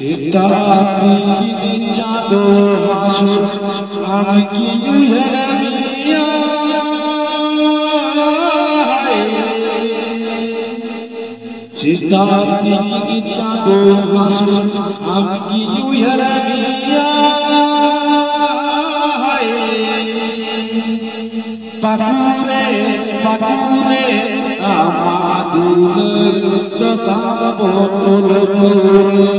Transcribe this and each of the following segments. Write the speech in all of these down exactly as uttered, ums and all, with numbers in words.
ᱥᱮᱛᱟᱜ ᱛᱤᱠᱤᱱ ᱪᱟᱸᱫᱚ ᱦᱟᱹᱥᱩᱨ ᱟᱢ ᱜᱤᱧ ᱩᱭᱦᱟᱹᱨ ᱢᱮᱭᱟ᱾ ᱥᱮᱛᱟᱜ ᱛᱤᱠᱤᱱ ᱪᱟᱸᱫᱚ ᱦᱟᱹᱥᱩᱨ ᱟᱢ ᱜᱤᱧ ᱩᱭᱦᱟᱹᱨ ᱢᱮᱭᱟ᱾ ᱯᱟᱹᱠᱩᱲᱮ, ᱯᱟᱹᱠᱩᱲᱮ, ᱟᱢᱟᱜ ᱫᱩᱞᱟᱹᱲ ᱫᱚ ᱛᱟᱢ ᱵᱚᱛᱚᱞ ᱯᱟᱹᱣᱨᱟᱹ᱾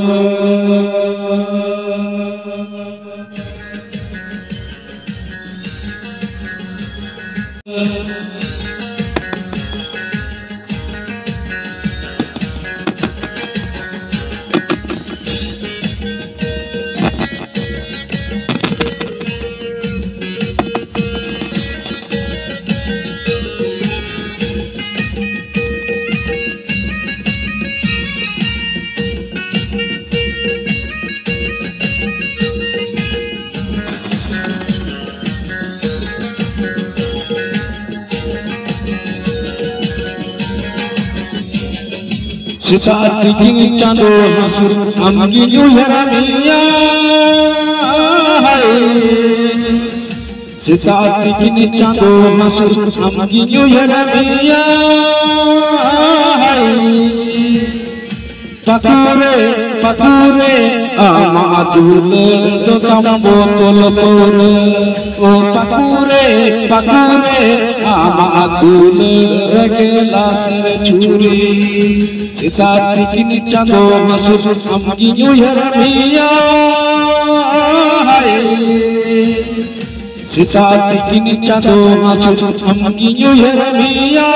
ᱥᱮᱛᱟᱜ ᱛᱤᱠᱤᱱ ᱪᱟᱸᱫᱚ ᱦᱟᱹᱥᱩᱨ ᱟᱢ ᱜᱤᱧ ᱩᱭᱦᱟᱹᱨ ᱢᱮᱭᱟ᱾ ᱦᱟᱭ᱾ ᱥᱮᱛᱟᱜ ᱛᱤᱠᱤᱱ ᱪᱟᱸᱫᱚ ᱦᱟᱹᱥᱩᱨ ᱟᱢ ᱜᱤᱧ ᱩᱭᱦᱟᱹᱨ ᱢᱮᱭᱟ᱾ ᱦᱟᱭ᱾ ᱯᱟᱹᱠᱩᱲᱮ, ᱯᱟᱹᱠᱩᱲᱮ, ᱟᱢᱟᱜ ᱫᱩᱞᱟᱹᱲ ᱫᱚ ᱛᱟᱢ ᱵᱚᱛᱚᱞ ᱯᱟᱹᱣᱨᱟᱹ᱾ ᱳ ᱯᱟᱹᱠᱩᱲᱮ, ᱯᱟᱹᱠᱩᱲᱮ, ᱟᱢᱟᱜ ᱫᱩᱞᱟᱹᱲ ᱨᱮᱜᱮ ᱞᱟᱥᱮᱨ ᱪᱷᱩᱨᱤ᱾ ᱥᱮᱛᱟᱜ ᱛᱤᱠᱤᱱ ᱪᱟᱸᱫᱚ ᱦᱟᱹᱥᱩᱨ ᱟᱢ ᱜᱤᱧ ᱩᱭᱦᱟᱹᱨ ᱢᱮᱭᱟ᱾ ᱦᱟᱭ᱾ ᱥᱮᱛᱟᱜ ᱛᱤᱠᱤᱱ ᱪᱟᱸᱫᱚ ᱦᱟᱹᱥᱩᱨ ᱟᱢ ᱜᱤᱧ ᱩᱭᱦᱟᱹᱨ ᱢᱮᱭᱟ᱾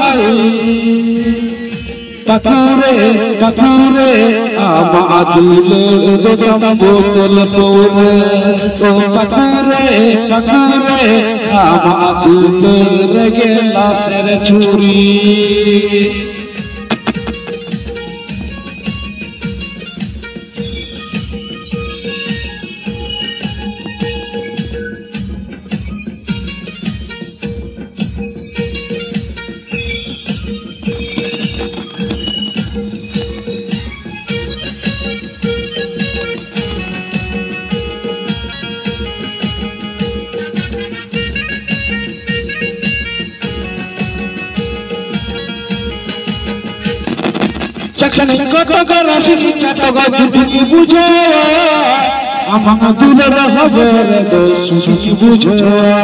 ᱦᱟᱭ᱾ ᱯᱟᱹᱠᱩᱲᱮ, ᱯᱟᱹᱠᱩᱲᱮ, ᱟᱢᱟᱜ ᱫᱩᱞᱟᱹᱲ ᱫᱚ ᱛᱟᱢ ᱵᱚᱛᱚᱞ ᱯᱟᱹᱣᱨᱟᱹ᱾ ᱳ ᱯᱟᱹᱠᱩᱲᱮ, ᱯᱟᱹᱠᱩᱲᱮ, ᱟᱢᱟᱜ ᱫᱩᱞᱟᱹᱲ ᱨᱮᱜᱮ ᱞᱟᱥᱮᱨ ᱪᱷᱩᱨᱤ᱾ ᱪᱟᱹᱠᱱᱤ ᱠᱚᱴᱚᱠ ᱨᱟᱥᱮ ᱪᱟᱴᱚᱠ ᱡᱩᱫᱤᱧ ᱵᱩᱡᱷᱟᱹᱣᱟ, ᱟᱢᱟᱜ ᱫᱩᱞᱟᱹᱲ ᱦᱚᱵᱚᱨ ᱨᱮᱫᱚ ᱥᱩᱠᱤᱧ ᱵᱩᱡᱷᱟᱹᱣᱟ᱾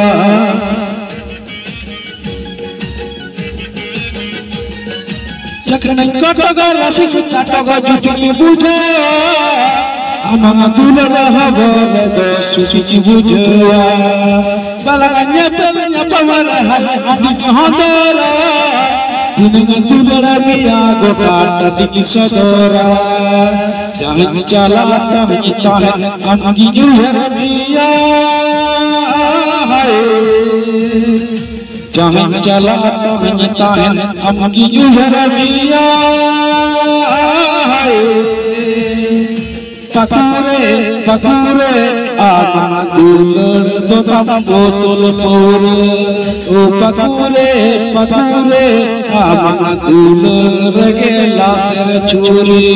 ᱪᱟᱹᱠᱱᱤ ᱠᱚᱴᱚᱠ ᱨᱟᱥᱮ ᱪᱟᱴᱚᱠ ᱡᱩᱫᱤᱧ ᱵᱩᱡᱷᱟᱹᱣᱟ, ᱟᱢᱟᱜ ᱫᱩᱞᱟᱹᱲ ᱦᱚᱵᱚᱨ ᱨᱮᱫᱚ ᱥᱩᱠᱤᱧ ᱵᱩᱡᱷᱟᱹᱣᱟ᱾ ᱵᱟᱞᱟᱜᱟ ᱧᱮᱯᱮᱞ ᱧᱟᱯᱟᱢ ᱨᱮ ᱦᱟᱹᱰᱤᱧ ᱦᱚᱸᱫᱚᱨᱟ, ᱫᱤᱱᱟᱹᱢ ᱫᱩᱞᱟᱹᱲ ᱨᱮᱭᱟᱜ ᱜᱚᱴᱟ ᱴᱟᱺᱰᱤᱧ ᱥᱚᱫᱚᱨᱟ᱾ ᱡᱟᱦᱟᱸᱧ ᱪᱟᱞᱟᱜ ᱛᱟᱦᱮᱸᱧ ᱛᱟᱦᱮᱸᱱ ᱟᱢᱜᱤᱧ ᱩᱭᱦᱟᱹᱨ ᱢᱮᱭᱟ, ᱦᱟᱭ᱾ ᱡᱟᱦᱟᱸᱧ ᱪᱟᱞᱟᱜ ᱛᱟᱦᱮᱸᱧ ᱛᱟᱦᱮᱸᱱ ᱟᱢᱜᱤᱧ ᱩᱭᱦᱟᱹᱨ ᱢᱮᱭᱟ, ᱦᱟᱭ᱾ ᱯᱟᱹᱠᱩᱲᱮ, ᱯᱟᱹᱠᱩᱲᱮ, ᱟᱢᱟᱜ ᱫᱩᱞᱟᱹᱲ ᱫᱚ ᱛᱟᱢ ᱵᱳᱛᱚᱞ ᱯᱟᱹᱣᱨᱟᱹ᱾ ᱳ ᱯᱟᱹᱠᱩᱲᱮ, ᱯᱟᱹᱠᱩᱲᱮ, ᱟᱢᱟᱜ ᱫᱩᱞᱟᱹᱲ ᱨᱮᱜᱮ ᱞᱟᱥᱮᱨ ᱪᱷᱩᱨᱤ᱾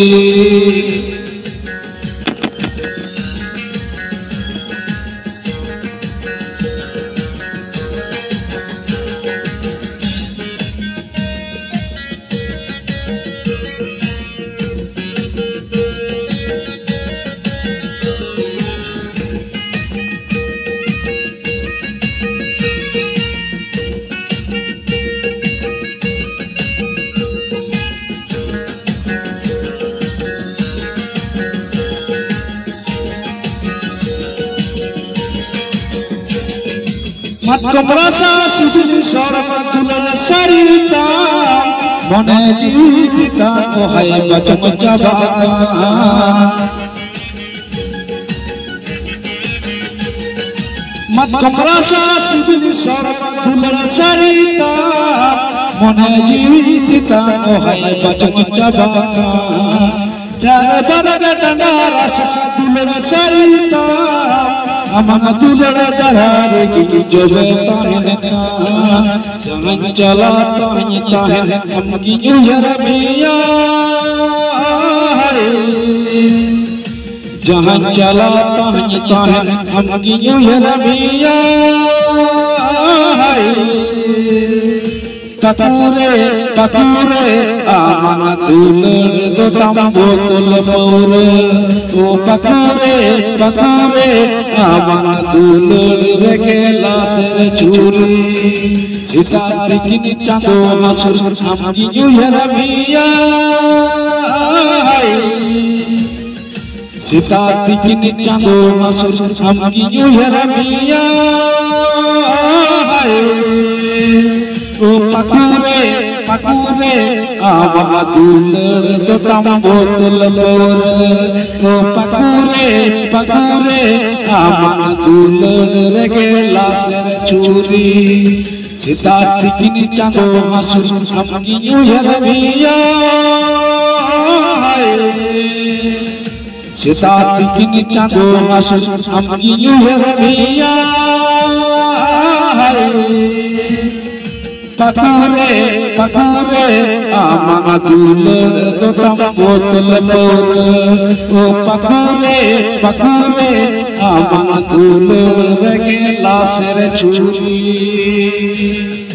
ᱢᱟᱛᱠᱚᱢ ᱨᱟᱥᱟ ᱥᱤᱵᱤᱞ ᱥᱚᱲᱚᱢ ᱫᱩᱞᱟᱹᱲ ᱥᱟᱹᱨᱤ ᱛᱟᱢ, ᱢᱚᱱᱮ ᱡᱤᱣᱤ ᱛᱤᱛᱟᱢ ᱠᱚ ᱦᱟᱭ ᱵᱟᱪᱚᱢ ᱪᱟᱵᱟᱜ ᱠᱟᱱ᱾ ᱢᱟᱛᱠᱚᱢ ᱨᱟᱥᱟ ᱥᱤᱵᱤᱞ ᱥᱚᱲᱚᱢ ᱫᱩᱞᱟᱹᱲ ᱥᱟᱹᱨᱤ ᱛᱟᱢ, ᱢᱚᱱᱮ ᱡᱤᱣᱤ ᱛᱤᱛᱟᱢ ᱠᱚ ᱦᱟᱭ ᱵᱟᱪᱚᱢ ᱪᱟᱵᱟᱜ ᱠᱟᱱ᱾ ᱪᱟᱨ ᱵᱟᱨ ᱰᱟᱸᱰᱟ ᱨᱟᱥᱟ ᱫᱩᱞᱟᱹᱲ ᱥᱟᱹᱨᱤ ᱛᱟᱢ, ᱟᱢᱟᱜ ᱫᱩᱞᱟᱹᱲ ᱫᱟᱨᱟ ᱨᱮᱜᱮ ᱡᱚᱵᱮ ᱛᱟᱦᱮᱱ ᱠᱟᱱ᱾ ᱡᱟᱦᱟᱸᱧ ᱪᱟᱞᱟᱜ ᱛᱟᱦᱮᱸᱧ ᱛᱟᱦᱮᱸᱱ ᱟᱢᱜᱤᱧ ᱩᱭᱦᱟᱹᱨ ᱢᱮᱭᱟ, ᱦᱟᱭ᱾ ᱡᱟᱦᱟᱸᱧ ᱪᱟᱞᱟᱜ ᱛᱟᱦᱮᱸᱧ ᱛᱟᱦᱮᱸᱱ ᱟᱢᱜᱤᱧ ᱩᱭᱦᱟᱹᱨ ᱢᱮᱭᱟ, ᱦᱟᱭ᱾ ᱯᱟᱹᱠᱩᱲᱮ, ᱯᱟᱹᱠᱩᱲᱮ, ᱟᱢᱟᱜ ᱫᱩᱞᱟᱹᱲ ᱫᱚ ᱛᱟᱢ ᱵᱳᱛᱚᱞ ᱯᱟᱹᱣᱨᱟᱹ᱾ ᱳ ᱯᱟᱹᱠᱩᱲᱮ, ᱯᱟᱹᱠᱩᱲᱮ, ᱟᱢᱟᱜ ᱫᱩᱞᱟᱹᱲ ᱨᱮᱜᱮ ᱞᱟᱥᱮᱨ ᱪᱷᱩᱨᱤ᱾ ᱥᱮᱛᱟᱜ ᱛᱤᱠᱤᱱ ᱪᱟᱸᱫᱚ ᱦᱟᱹᱥᱩᱨ ᱟᱢ ᱜᱤᱧ ᱩᱭᱦᱟᱹᱨ ᱢᱮᱭᱟ᱾ ᱥᱮᱛᱟᱜ ᱛᱤᱠᱤᱱ ᱪᱟᱸᱫᱚ ᱦᱟᱹᱥᱩᱨ ᱟᱢ ᱜᱤᱧ ᱩᱭᱦᱟᱹᱨ ᱢᱮᱭᱟ᱾ ᱳ ᱯᱟᱹᱠᱩᱲᱮ, ᱯᱟᱹᱠᱩᱲᱮ, ᱟᱢᱟᱜ ᱫᱩᱞᱟᱹᱲ ᱫᱚ ᱛᱟᱢ ᱵᱳᱛᱚᱞ ᱯᱟᱹᱣᱨᱟᱹ᱾ ᱳ ᱯᱟᱹᱠᱩᱲᱮ, ᱯᱟᱹᱠᱩᱲᱮ, ᱟᱢᱟᱜ ᱫᱩᱞᱟᱹᱲ ᱨᱮᱜᱮ ᱞᱟᱥᱮᱨ ᱪᱷᱩᱨᱤ᱾ ᱥᱮᱛᱟᱜ ᱛᱤᱠᱤᱱ ᱪᱟᱸᱫᱚ ᱦᱟᱹᱥᱩᱨ ᱟᱢ ᱜᱤᱧ ᱩᱭᱦᱟᱹᱨ ᱢᱮᱭᱟ᱾ ᱥᱮᱛᱟᱜ ᱛᱤᱠᱤᱱ ᱪᱟᱸᱫᱚ ᱦᱟᱹᱥᱩᱨ ᱟᱢ ᱜᱤᱧ ᱩᱭᱦᱟᱹᱨ ᱢᱮᱭᱟ᱾ ᱯᱟᱹᱠᱩᱲᱮ, ᱯᱟᱹᱠᱩᱲᱮ, ᱟᱢᱟᱜ ᱫᱩᱞᱟᱹᱲ ᱫᱚ ᱛᱟᱢ ᱵᱳᱛᱚᱞ ᱯᱟᱹᱣᱨᱟᱹ᱾ ᱳ ᱯᱟᱹᱠᱩᱲᱮ, ᱯᱟᱹᱠᱩᱲᱮ, ᱟᱢᱟᱜ ᱫᱩᱞᱟᱹᱲ ᱨᱮᱜᱮ ᱞᱟᱥᱮᱨ ᱪᱷᱩᱨᱤ᱾